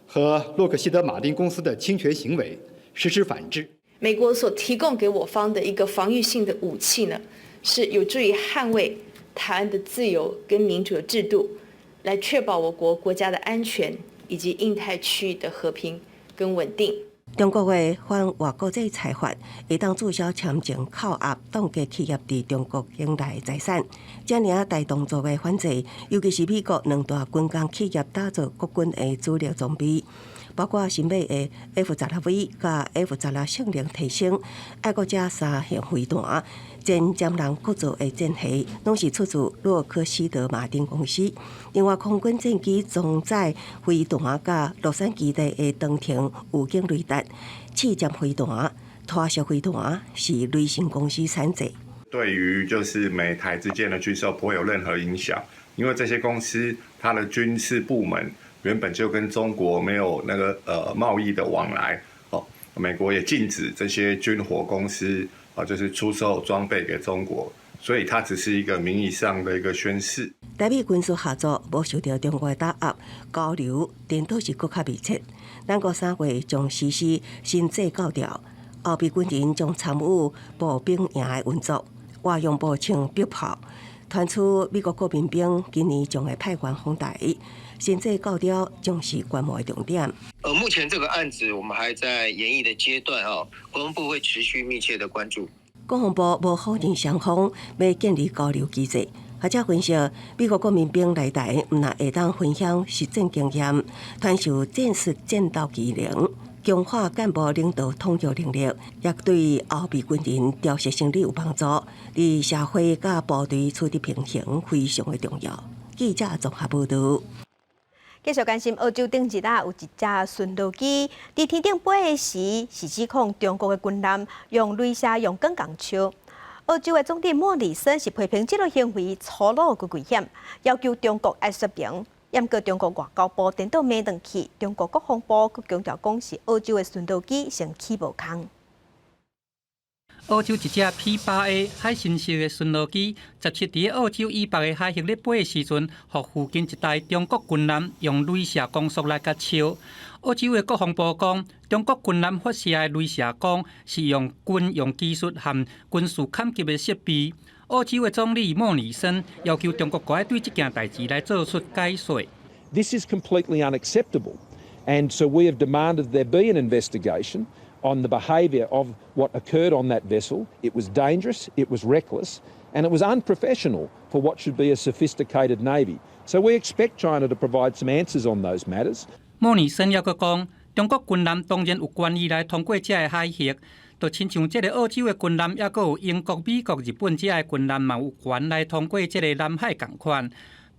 和洛克希德馬丁公司的侵權行為實施反制。
美國所提供給我方的一個防禦性的武器呢，是有助於捍衛台灣的自由跟民主的制度，來確保我國國家的安全以及印太區域的和平跟穩定。
中國的反外國制裁法會當註銷簽證、扣押、凍結企業佇中國境內財產，這爾大動作的反制，尤其是美國兩大軍工企業打造國軍的主力裝備，包括新買的 F-16V 佮 F-16性能提升、愛國者三型飛彈、前瞻人國造的戰機，攏是出自洛克希德馬丁公司。另外，空軍戰機裝載飛彈佮洛杉磯基地的長程預警雷達、刺針飛彈、拖式飛彈是雷神公司產製。
對於就是美台之間的軍售不會有任何影響，因為這些公司它的軍事部門原本就跟中國沒有那個貿易的往來，哦，美國也禁止這些軍火公司啊，就是出售裝備給中國，所以它只是一個名義上的一個宣示。
台美軍事合作無受著中國的打壓，交流顛倒是閣較密切。咱國3月將實施新制教條，後備軍人將參與步兵營的運作，外用步槍、迫炮。傳出美國國民兵今年將會派員訪台，新制教條將是觀摩的重點。
目前這個案子我們還在研議的階段哦，國防部會持續密切的關注。
國防部無否認雙方欲建立交流機制。學者分析，美國國民兵來台，毋但會當分享實戰經驗，傳授戰術戰鬥技能，強化幹部領導統御能力，也對後備軍人調適心理有幫助。佇社會佮部隊取得平衡非常的重要。記者綜合報導。
繼續關心澳洲頂日啊，有一隻巡邏機佇天頂飛的時，是指控中國的軍艦用雷射用管共笑。澳洲的總理莫里森是批評這個行為粗魯閣危險，要求中國愛說明。毋過中國外交部顛倒罵轉去，中國國防部閣強調講是澳洲的巡邏機先起無空。
澳洲一隻 P-8A 海神式的巡邏機，17佇澳洲以北的海域咧飛的時陣，予附近一台中國軍艦用雷射光束來共笑。澳洲的國防部講，中國軍艦發射的雷射光是用軍用技術和軍事砍級的設備。澳洲的總理莫里森要求中國閣愛對這件代誌來做出解說。
This is completely unacceptable. And so we have demanded there be an investigation on the behaviour of what occurred on that vessel. It was dangerous, it was reckless, and it was unprofessional for what should be a sophisticated navy. So we expect China to provide some answers on those matters.
莫里森猶閣講，中國軍艦當然有權利來通過這个海域，就親像這个澳洲的軍艦，猶閣有英國、美國、日本這个軍艦嘛有權來通過這个南海仝款。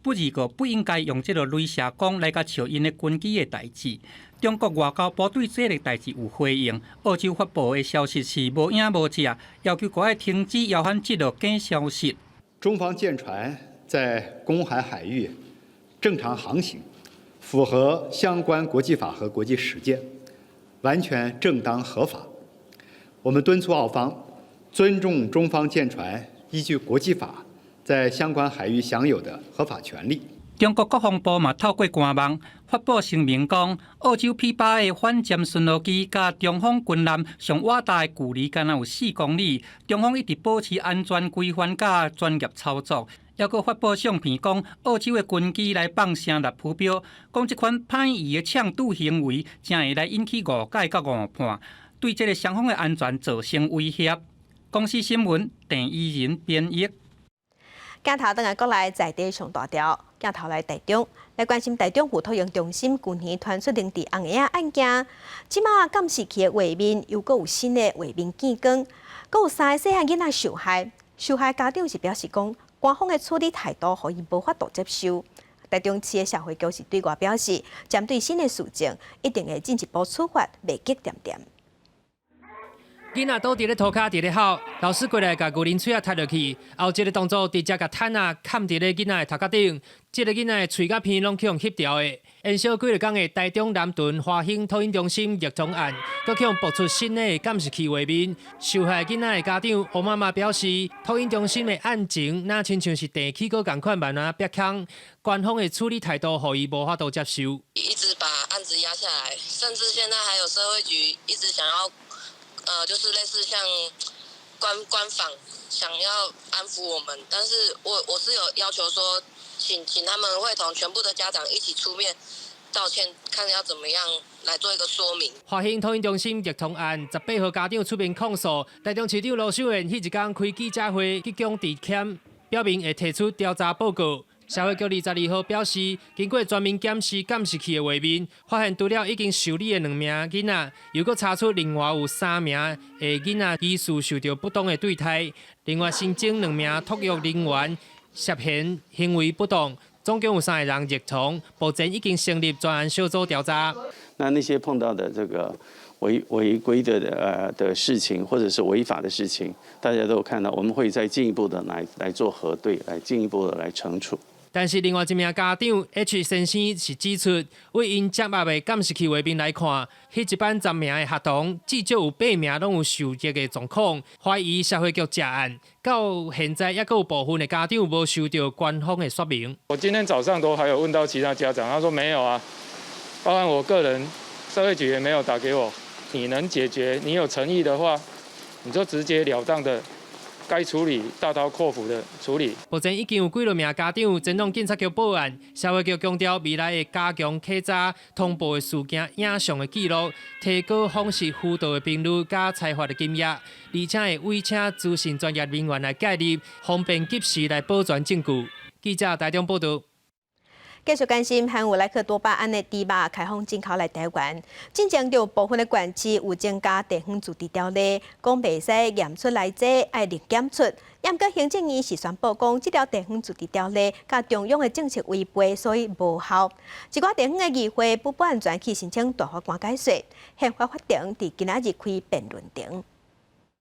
不過不應該用這个鐳射光來共笑𪜶的軍機的代誌。中國外交部對這个代誌有回應，澳洲發布的消息是無影無跡，要求閣愛停止謠傳這个假消息。
中方艦船在公海海域正常航行，符合相關國際法和國際實踐，完全正當合法。我們敦促澳方尊重中方艦船依據國際法在相關海域享有的合法權利。
中國國防部嘛透過官網發布聲明講，澳洲 P-8的反潛巡邏機佮中方軍艦上倚大的距離敢若有4公里，中方一直保持安全規範佮專業操作。猶閣發布相片講，澳洲的軍機來放聲剌浮標，講這款歹意的嗆堵行為，誠會來引起誤解佮誤判，對這个雙方的安全造成威脅。公視新聞鄭怡仁編譯。
鏡頭轉來國內在地上大條，鏡頭來台中來關心台中婦托嬰中心舊年傳出靈智紅嬰仔案件，這馬監視器的畫面又閣有新的畫面見光，閣有三个細漢囡仔受害，受害家長是表示講，官方的處理態度予𪜶無法度接受。台中市的社會局是對外表示，針對新的事情，一定會進一步處罰，袂激恬恬。
囡仔倒佇咧塗跤佇咧哭，老師過來共牛奶喙仔踢落去，後一个動作直接共毯仔崁佇咧囡仔的頭殼頂，這个囡仔的喙佮鼻攏去予翕掉的。延燒幾若工的台中南屯華興托嬰中心虐童案，閣去予爆出新的監視器畫面。受害囡仔的家長黃媽媽表示，托嬰中心的案情若親像是鄭起果仝款慢慢煏空，官方的處理態度予伊無法度接受。
一直把案子壓下來，甚至現在還有社會局一直想要。就是類似像官訪，想要安撫我們，但是我是有要求說，請他們會同全部的家長一起出面道歉，看要怎麼樣來做一個說明。
華興托嬰中心虐童案，18號家長出面控訴，台中市長盧秀燕彼一工開記者會，去講致歉，表明會提出調查報告。社會局22號表示，經過全面檢視監視器的畫面，發現除了已經受理的兩名囡仔，又閣查出另外有三名的囡仔疑似受到不當的對待。另外新增兩名托育人員涉嫌行為不當，總共有三个人虐童，目前已經成立專案小組調查。
那些碰到的這個違規的事情，或者是違法的事情，大家都有看到，我們會再進一步的來做核對，來進一步的來懲處。
但是另外一名家長 H 先生是指出，對𪜶掌握的監視器畫面來看，彼一班10名的學童至少有八名攏有受虐的狀況，懷疑社會局涉案。到現在猶閣有部分的家長無收到官方的說明。
我今天早上都還有問到其他家長，他說沒有啊，包含我個人，社會局也沒有打給我。你能解決，你有誠意的話，你就直截了當的。該處理大刀闊斧的處理。
目前已經有幾若名家長前往警察局報案，社會局強調未來會加強稽查通報的事件影像的記錄，提高訪視輔導的頻率佮裁罰的金額，而且會委請資深專業人員來介入，方便及時來保全證據。記者台中報道。
繼續關心含有萊克多巴胺的豬肉開放進口來台灣，進前就部分的縣市有增加地方自治條例，講袂使驗出來這愛另檢出。毋過行政院是宣布講，這條地方自治條例佮中央的政策違背，所以無效。一寡地方的議會不完全去申請大法官解說，憲法法庭佇今仔日開辯論庭。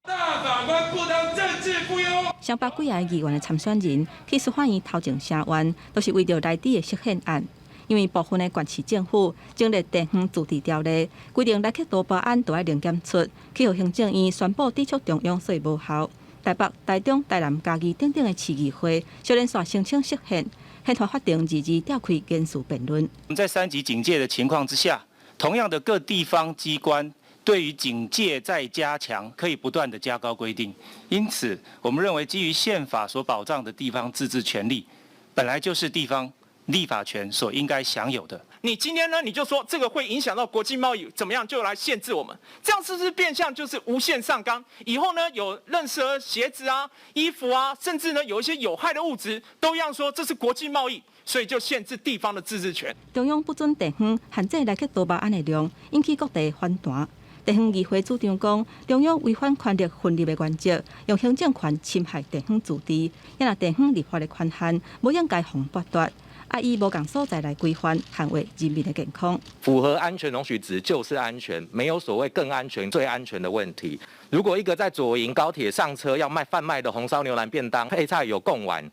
大法官不當政治附庸。
雙北幾个議員的參選人去司法院頭前聲援，都是為著萊豬的釋憲案。因為部分的縣市政府增列地方自治條例，規定萊克多巴胺都愛另檢出，去予行政院宣布抵觸中央，所以無效。台北、台中、台南、嘉義等等的市議會，小連續申請釋憲，憲法法庭22召開言詞辯論。
我們在三級警戒的情況之下，同樣的各地方機關對於警戒再加強，可以不斷的加高規定。因此，我們認為基於憲法所保障的地方自治權利，本來就是地方立法權所應該享有的。
你今天呢，你就說這個會影響到國際貿易，怎麼樣就來限制我們？這樣是不是變相就是無限上綱？以後呢，有任何鞋子啊、衣服啊，甚至呢有一些有害的物質，都一樣說這是國際貿易，所以就限制地方的自治權。
中央不准地方限制來克多巴胺的量，引起各地反彈。地方議會主張講，中央違反權力分立的原則，用行政權侵害地方自治，也若地方立法的權限，無應該予剝奪。啊！以無仝所在來規範，捍衛人民的健康。
符合安全容許值就是安全，沒有所謂更安全、最安全的問題。如果一個在左營高鐵上車要賣販賣的紅燒牛腩便當配菜有貢丸，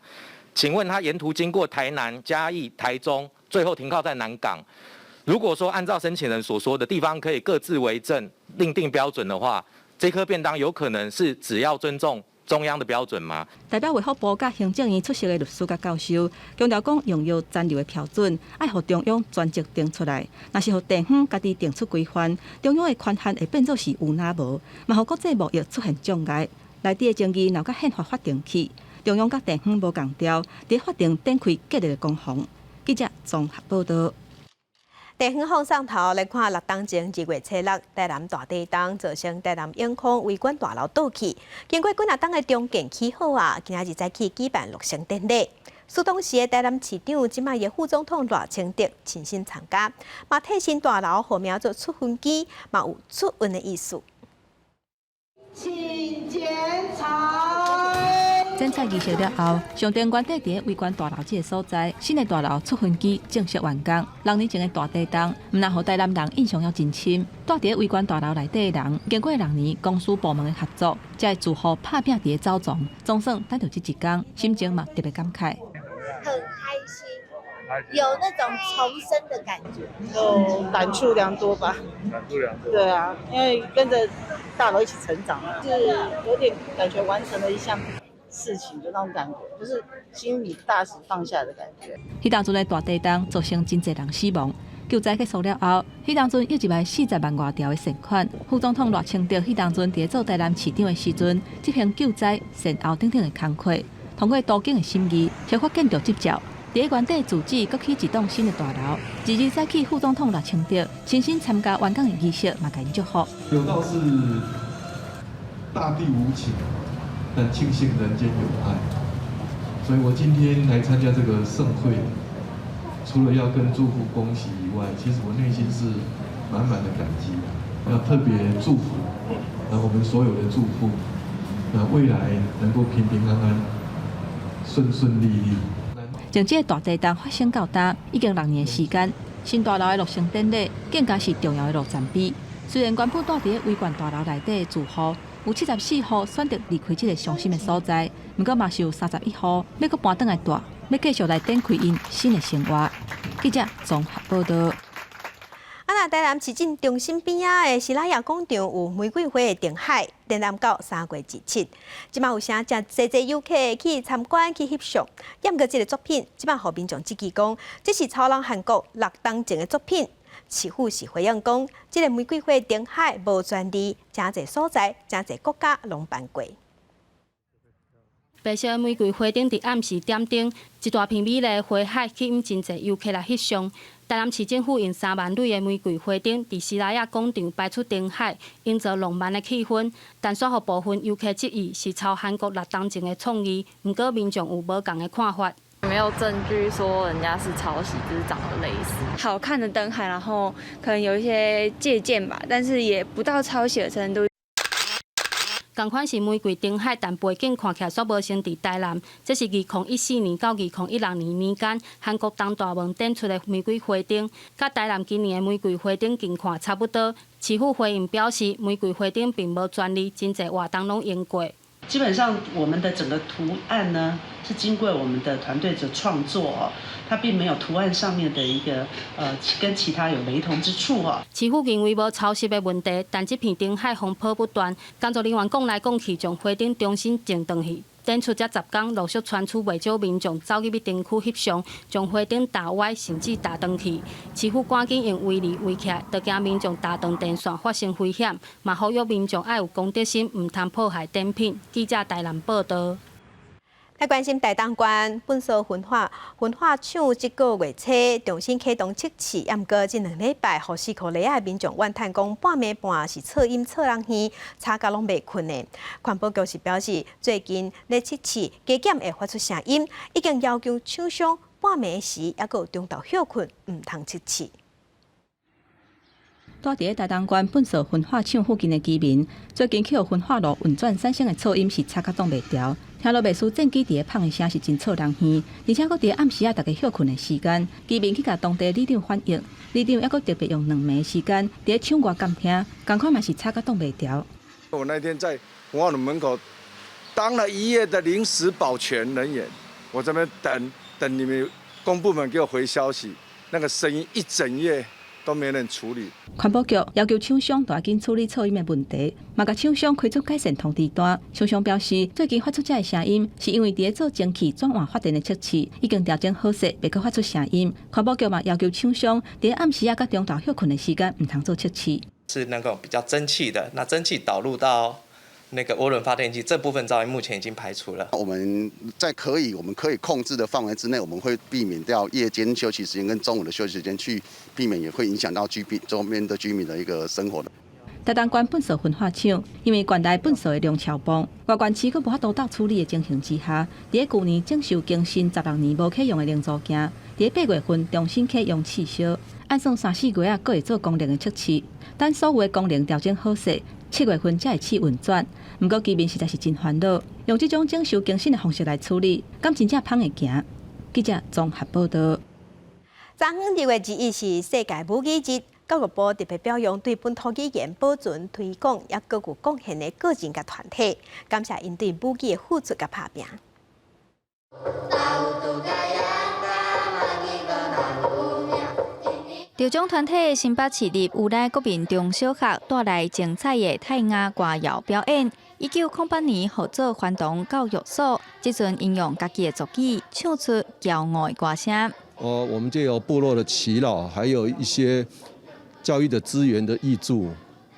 請問他沿途經過台南、嘉義、台中，最後停靠在南港。如果說按照申請人所說的地方可以各自為政、另定標準的話，這顆便當有可能是只要尊重中央的標準嗎？
代表衛福部佮行政院出席的律師佮教授強調講，用藥殘留的標準愛予中央專責定出來，若是予地方家己定出規範，中央的權限會變做是有若無，嘛予國際貿易出現障礙。內底的爭議鬧到憲法法庭去，中央佮地方無仝調，佇法庭展開激烈的攻防。記者綜合報道。
地方放送頭來看，六冬前2月初6，台南大地動造成台南永康維管大樓倒去。經過幾若冬的重建起好啊，今仔日早起舉辦落成典禮。蘇當時的台南市長，這擺的副總統賴清德親身參加，嘛替新大樓號名做出分機，嘛有出運的意思。
請剪彩。
剪彩儀式了後，上頂原地佇維管大樓這个所在，新的大樓出分機正式完工。6年前的大地動，毋但予台南人印象猶真深。蹛佇維管大樓內底的人，經過6年公私部門的合作，才會自予拍拚佇咧走廊，總算等著這一工，心情嘛特別感慨。
很開心，有那種重生的感覺。
就感觸良多吧。
感觸良多。
對啊，因為跟着大樓一起成長，是有點感覺完成了一項事情的那種感覺，就是心裡大石放下的感覺。
彼當陣的大地動造成真濟人死亡，救災結束了後，彼當陣約入來40萬外條的善款。副總統賴清德彼當陣佇做台南市長的時陣，執行救災善後等等的工課，通過都更的審議，核發建築執照。佇原地住址，閣起一棟新的大樓。次日早起，副總統賴清德親身參加完工的儀式，嘛共𪜶祝福。
有道是大地無情，但慶幸人間有愛，所以我今天來參加這個盛會，除了要跟住戶恭喜以外，其實我內心是滿滿的感激，要特別祝福，那我們所有的住戶，那未來能夠平平安安、順順利利。
從這個大地動發生到今，已經6年時間，新大樓的落成典禮更加是重要的里程碑。雖然原本蹛佇維管大樓內底的住戶有74戶選擇離開這个傷心的所在，毋過嘛是有31戶欲閣搬轉來蹛，欲繼續來展開𪜶新的生活。記者綜合報道。
啊，那台南市政中心邊仔的西拉雅廣場有玫瑰花的燈海，展覽到3月27。這擺有誠濟濟遊客去參觀去翕相，毋過這个作品，這擺予民眾質疑講，這是抄人韓國六冬前的作品。市府是回應講，這个玫瑰花燈海無專利，誠濟所在、誠濟國家攏辦過。
白色玫瑰花燈佇暗時點燈，一大片美麗的花海吸引真濟遊客來翕相。台南市政府用3萬蕊的玫瑰花燈，佇西拉雅廣場擺出燈海，營造浪漫的氣氛。但煞予部分遊客質疑是抄韓國六冬前的創意，毋過民眾有無仝的看法。
沒有證據說人家是抄襲，只是長得類似。
好看的燈海，然後可能有一些借鑑吧，但是也不到抄襲的程度。
仝款是玫瑰燈海，但背景看起來煞無像佇台南。這是2014年到2016年年間，韓國東大門展出的玫瑰花燈，佮台南今年的玫瑰花燈近看差不多。市府回應表示，玫瑰花燈並無專利，真濟活動攏用過。
基本上，我們的整個圖案呢，是經過我們的團隊的創作哦，它並沒有圖案上面的一個跟其他有雷同之處哦。
市府認為無抄襲的問題，但這片燈海風波不斷，工作人員講來講去，將花燈重新種轉去。展出這10工，陸續傳出袂少民眾走入去燈區翕相，將花燈打歪，甚至打斷去。市府趕緊用圍籬圍起來，就驚民眾打斷電線發生危險，嘛呼籲民眾愛有公德心，毋通破壞展品。記者台南報道。
來關心台東縣糞埽焚化廠這個月初重新啟動測試，毋過這2禮拜，予四箍里仔的民眾怨嘆講半暝半是噪音吵人耳，吵甲攏袂睏的。環保局是表示，最近咧測試加減會發出聲音，已經要求廠商半暝時抑閣有中晝歇睏，毋通測試。
住佇咧台東縣糞埽焚化廠附近的居民，最近去予焚化爐運轉產生的噪音是吵甲擋袂牢，聽落袂輸戰機佇咧放的聲是真吵人耳，而且閣佇咧暗時仔大家歇睏的時間，居民去共當地里長反映，里長猶閣特別用2暝時間佇咧廠外監聽，仝款嘛是吵甲擋袂牢。
我那天在焚化爐門口當了一夜的臨時保全人員，我這邊等等你們公部門給我回消息，那個聲音一整夜都沒人處理。
環保局要求廠商著緊處理噪音的問題，嘛共廠商開出改善通知單。廠商表示，最近發出這个聲音，是因為佇咧做蒸汽轉換發電的測試，已經調整好勢，袂閣發出聲音。環保局嘛要求廠商佇咧暗時仔佮中晝歇睏的時間，毋通做測試。
是那個比較蒸汽的，那蒸汽導入到那個渦輪發電機這部分噪音目前已經排除了。
我們在可以我們可以控制的範圍之內，我們會避免掉夜間休息時間跟中午的休息時間，去避免也會影響到居民周邊的居民的一個生活的。
台東縣糞埽焚化廠，因為縣內糞埽的量超磅，外縣市閣無法度鬥處理的情形之下，佇咧舊年整修更新16年無啟用的零組件，佇咧8月份重新啟用試燒，按算三四月仔閣會做功能的測試，等所有的功能調整好勢，7月份才會試運轉。毋過居民實在是真煩惱，用這種整修更新的方式來處理，敢真正芳會行？記者綜合報導。
昨昏2月21是世界母語日，教育部特別表揚對本土語言保存、推廣抑閣有貢獻的個人佮團體，感謝𪜶對母語的付出佮拍拚。
著獎團體新北市立烏來國民中小學帶來精彩的泰雅歌謠表演。1908年合作環東教育所，這陣𪜶用家己的族語唱出驕傲的歌聲。
哦，我們藉由部落的耆老，還有一些教育的資源的挹注，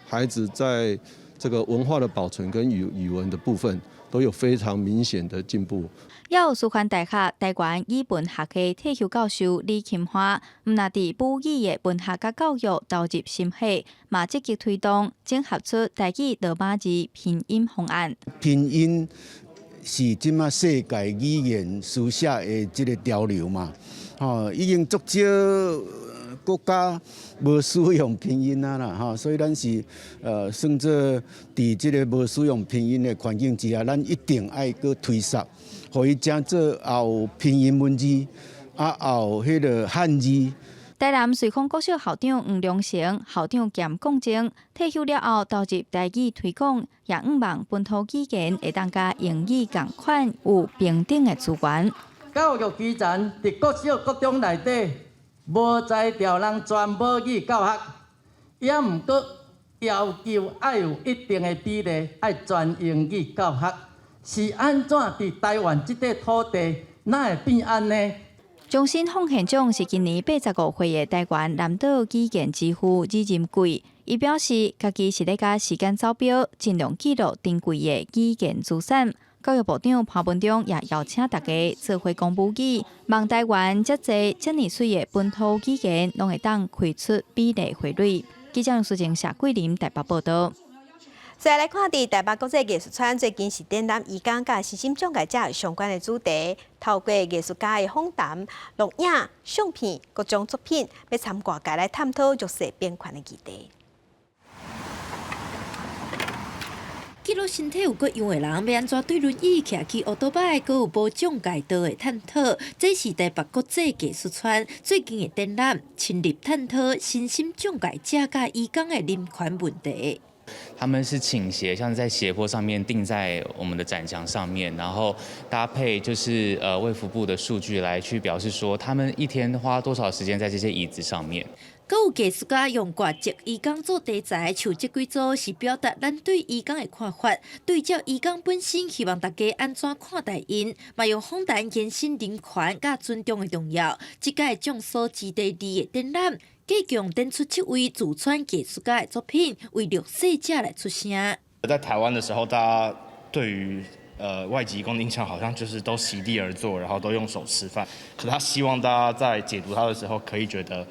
孩子在這個文化的保存跟語文的部分都有非常明顯的進步。
有師範大學台灣語文學系退休教授李琴華，毋但佇母語的文學佮教育投入心血，嘛積極推動整合出台語羅馬字拼音方案。
拼音是這馬世界語言書寫的這个潮流嘛，吼，已經足少國家無使用拼音啊啦，吼，所以咱是算做佇這个無使用拼音的環境之下，咱一定愛閣推捒，予伊正做也有拼音文字，啊，也有彼个漢字。
台南瑞豐國小校長黃良成、校長兼講政退休了後，投入台語推廣，也向望本土語言會當佮英語仝款有平等的資源。
教育基層佇國小、國中內底無才調人全母語教學，抑毋過要求愛有一定的比例愛全英語教學，是按怎佇台灣這塊土地，哪會變按呢？
終身奉獻獎是今年85歲的台灣南島語言之父李仁貴。伊表示，家己是咧佮時間走表，盡量記錄珍貴的語言資產。教育部長潘文忠也邀請大家做伙講母語，望台灣遮濟遮爾媠的本土語言，攏會當開出美麗花蕊。記者楊淑靜、謝桂林台北報導。
再來看，佇台北國際藝術村最近是展覽移工佮身心障礙者相關的主題，透過藝術家的訪談、錄影、相片各種作品，欲參外界來探討弱勢平權的議題。
記錄身體有各樣的人，欲按怎對輪椅徛去烏多擺，閣有無障礙道的探討。這是台北國際藝術村最近的展覽，深入探討身心障礙者佮移工的人權問題。
他們是傾斜，像在斜坡上面釘在我們的展牆上面，然後搭配就是衛福部的數據來去表示說，他們一天花多少時間在這些椅子上面。
閣有藝術家用掛籍移工做題材，像這幾組是表達咱對移工的看法，對照移工本身，希望大家按怎看待𪜶，嘛用訪談延伸人權佮尊重的重要。這屆眾所之地的展覽，計共展出7位駐村藝術家的作品，為弱勢者來出聲。
在台灣的時候，大家對於
外籍移工的印象好像就是都席地而坐，然後都用手吃飯。可他希望大家在解讀他的時候，可以覺得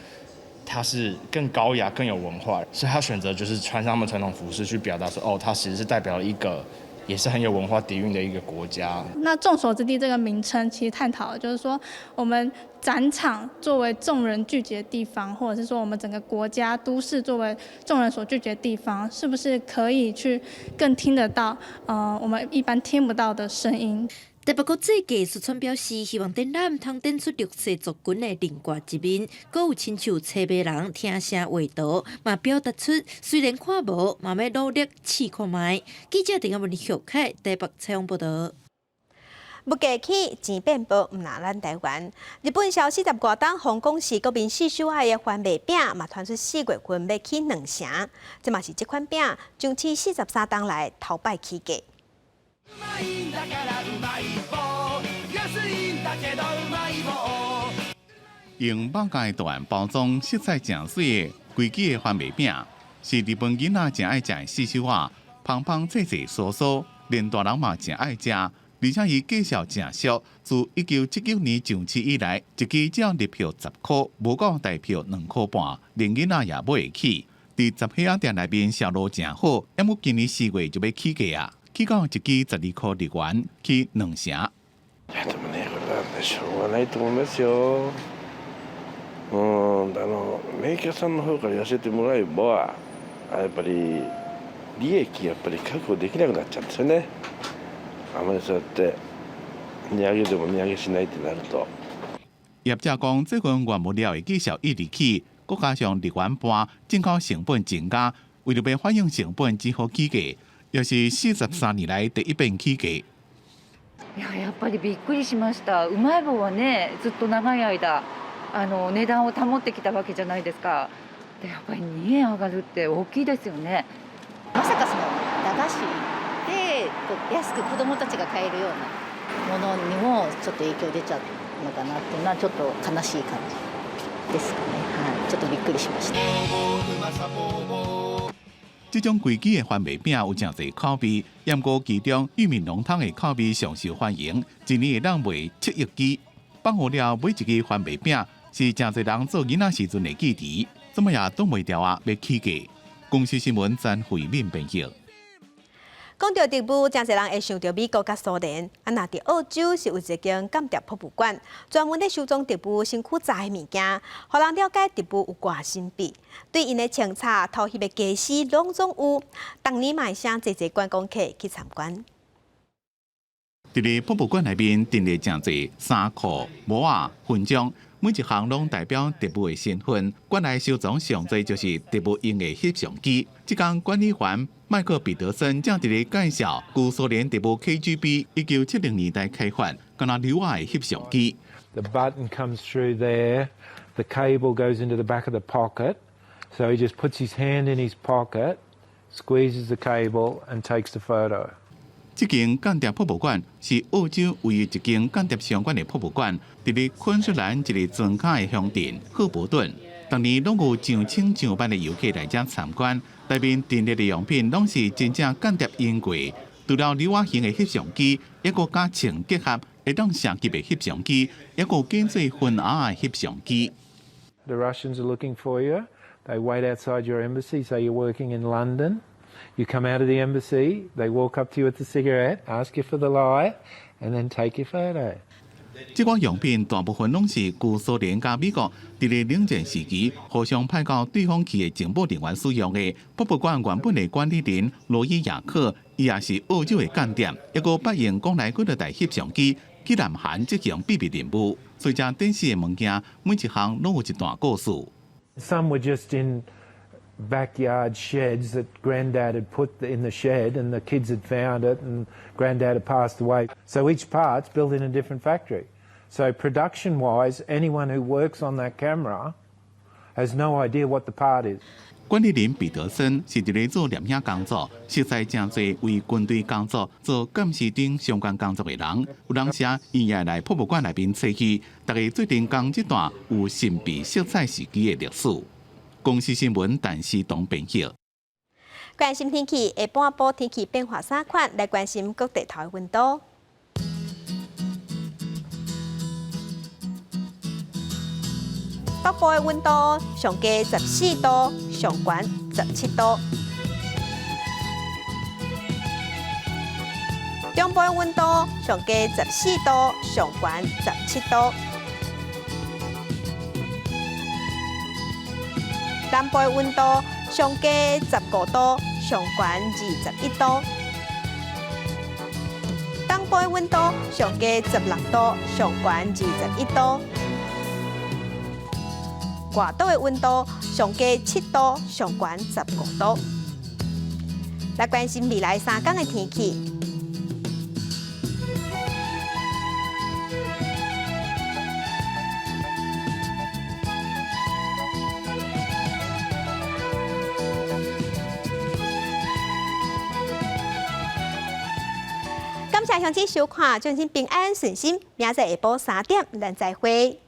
他是更高雅、更有文化，所以他選擇就是穿上他們傳統服飾去表達說，哦，他其實是代表一個也是很有文化底蘊的一個國家。
那眾所之地這個名稱，其實探討的就是說，我們展場作為眾人聚集的地方，或者是說我們整個國家都市作為眾人所聚集的地方，是不是可以去更聽得到，我們一般聽不到的聲音？
台北國際藝術村表示，希望展覽通展出弱勢族群的另外一面，閣有親像吹袂人聽聲畫圖，嘛表達出雖然看無，嘛欲努力試看覓。記者鄭亞文、許凱台北採訪報導。
物價起，錢變薄，毋但咱台灣。日本消四十外冬福岡市國民四手愛的番麥餅，嘛傳出4月份欲起兩成，這嘛是這款餅上市43冬來頭擺起價。
用肉羹圖案包裝、色彩誠媠的規支的番麥餅，是日本囡仔誠愛食的四手仔，芳芳脆脆酥酥，連大人嘛誠愛食。而且伊價數誠俗，自1979年上市以來，一支只要日票10箍，無夠台票2箍半，連囡仔也買會起。佇雜貨仔店內面銷路誠好，毋過今年4月就欲起價啊，起到一支12箍日元，起兩成。
しょうがないと思いますよ。うん、メーカーさんの方から言わせてもらえば、やっぱり利益やっぱり確保できなくなっちゃうんですよね。あまりそうやって値上げでも値上げしないってなると。
業者講，最近原物料的價數一直起，閣加上日元半進口成本增加，為著欲反映成本，只好起價，也是43年來第一遍起價。
いや、やっぱりびっくりしました。うまい棒はね、ずっと長い間値段を保ってきたわけじゃないですか。で、やっぱり2円上がるって大きいですよね。
まさかその駄菓子でこう安く子どもたちが買えるようなものにもちょっと影響出ちゃうのかなっていうのはちょっと悲しい感じですかね。はい、ちょっとびっくりしました。
這種規支的番麥餅有誠濟口味，毋過其中玉米濃湯的口味上受歡迎，一年會當賣7億支。放予了買一支番麥餅，是誠濟人做囡仔時陣的記憶，怎麼也擋袂牢啊？欲起價。公視新聞曾慧敏編譯。
講到特務，誠濟人會想著美國佮蘇聯。啊，若佇澳洲是有一間間諜博物館，專門咧收藏特務身軀炸的物件，予人了解特務有偌神秘。對𪜶的清查、偷翕的家私，攏總有。逐年嘛會吸濟濟觀光客去參觀。
佇咧博物館內面，陳列誠濟衫褲、帽仔、勳章，每一項攏代表特務的身份。館內收藏上濟就是特務用的翕相機。這工管理員麥克彼得森正佇咧介紹，舊蘇聯特務 KGB 1970年代開發，敢若鐳仔的翕相機。
The button comes through there, the cable goes into the back of the pocket, so he just puts his hand in his pocket, squeezes the cable and takes the photo.
這間間諜博物館是澳洲唯一一間間諜相關的博物館，佇咧昆士蘭一个莊跤的鄉鎮赫伯頓。逐年攏有上千上萬的遊客來遮參觀，內面陳列的用品攏是真正間諜用過。除了鐳仔型的翕相機，抑閣佮銃結合會當射擊的翕相機，抑閣建做分仔的翕相機。
The Russians are looking for you. They wait outside your embassy, say you're working in London. You come out of the embassy, they walk up to you with the cigarette, ask you for the light, and then take your photo.
這款用品大部分攏是舊蘇聯佮美國佇咧冷戰時期互相派到對方去的情報人員使用的。博物館原本的管理人羅伊亞克，伊也是澳洲的間諜，抑閣捌用講來幾落台翕相機去南韓執行秘密任務。所以遮展示的物件，每一項攏有一段故事。
Some were just in backyard sheds that Granddad had put in the shed, and the kids had found it, and Granddad had passed away. So each part's built in a different factory. So production-wise, anyone who works on that camera has no idea what the part is.
管理人彼得森是佇咧做攝影工作，熟似誠濟為軍隊工作、做監視等相關工作的人。有當時伊也來博物館內面揣去，大家做陣講這段有神秘色彩時期的歷史。公視新聞，陳思東編譯。
關心天氣，下半晡天氣變化三款，來關心各地頭的溫度。北部的溫度上低14度，上懸17度。中部的溫度上低14度，上懸17度。南部的溫度上低15度，上懸21度。東部的溫度上低16度，上懸21度。外島的溫度上低7度，上懸15度。來關心未來3天的天氣。感謝鄉親收看，祝您平安順心。明仔載下晡3點，咱再會。